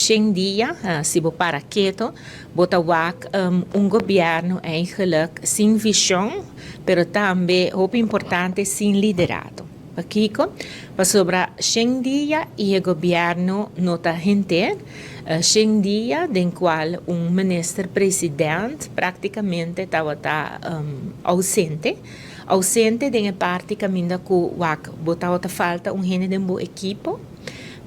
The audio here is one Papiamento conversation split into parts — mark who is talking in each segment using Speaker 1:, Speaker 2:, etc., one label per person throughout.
Speaker 1: 100 dia, si bo para keto, bo ta wak un gobierno eigenlijk sin vision, pero tambe, hopi importante, sin liderato. Pakico? Pasobra 100 dia y e gobierno no ta hende, 100 dia den cual un minister president practicamente tabata ausente, ausente den parti caminda cu wak bo ta falta un hende den bo ekipo,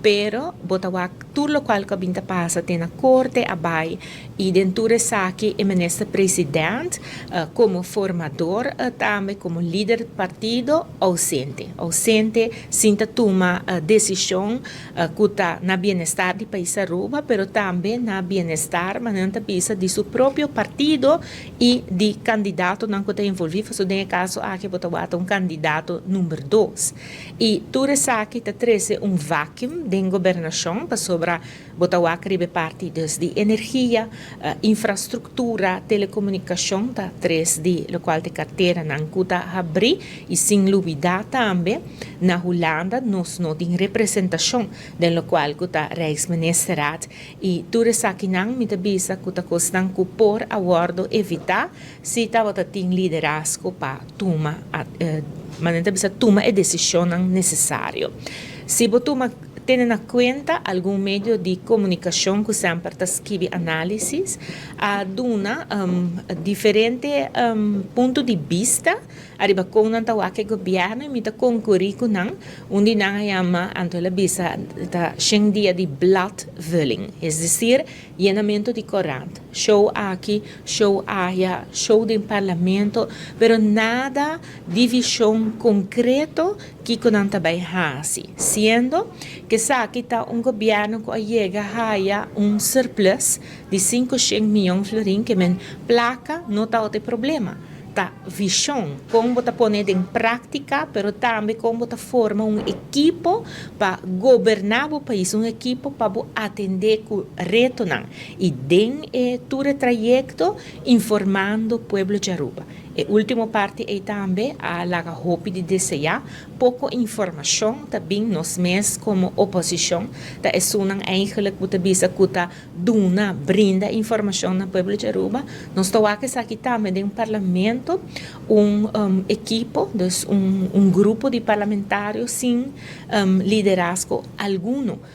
Speaker 1: pero bo ta wak tur locual cu a bin ta pasa te na corte a bay y den tur esaki e minister president como formador, tambe como lider partido, ausente, ausente, sin ta tuma decision cu ta na bienestar di pais Aruba, pero tambe na bienestar, manera bisa, di su propio partido y di candidatonan cu ta envolvi. So den caso aki bo ta un candidato number 2 y tur esaki ta trece un vacuum den gobernacion, pasobra bo ta wak riba parti dus di energia, infrastructura, telecomunicacion, ta tres di locual ta carteranan cu ta habri. Y sin lubida tambe na Hulanda nos no tin representacion den locual cu ta Rijksministerraad. Y tur esakinan, mi ta bisa cu ta cosnan cu por a wordo evita si tabata tin liderazgo pa tuma, manera bisa, tuma e decision necesario. Si bo tuma tene na cuenta, algun medio di comunicacion cu semper ta skirbi analisis, a duna diferente punto di bista ariba con nan ta wak e gobierno, y mi ta concuri cu nan. Un di nan yama, anto el a bisa, ta 100 dia di bladvulling, es decir, yenamento di corant. Show aki, show aya, show den parlamento, pero nada di vision concreto cu nan ta bay hasi. Siendo cu esaki ta un gobierno cu a yega haya un surplus di 500 miyon florin, kiermen placa no ta otro problema. Ta vision, con bo ta pone den practica, pero tambe con bo ta forma un ekipo pa goberna e pais, un ekipo pa atende cu retonan. Y den tur trayecto informando pueblo di Aruba. E ultimo parti ey tambe a laga hopi di desea, poco informacion tambe. Nos mes como oposicion ta esunnan eigenlijk bo ta bisa cu ta duna, brinda informacion na pueblo di Aruba. Nos ta wak aki tambe den parlamento un ekipo, dus un grupo di parlamentario sin liderazgo alguno.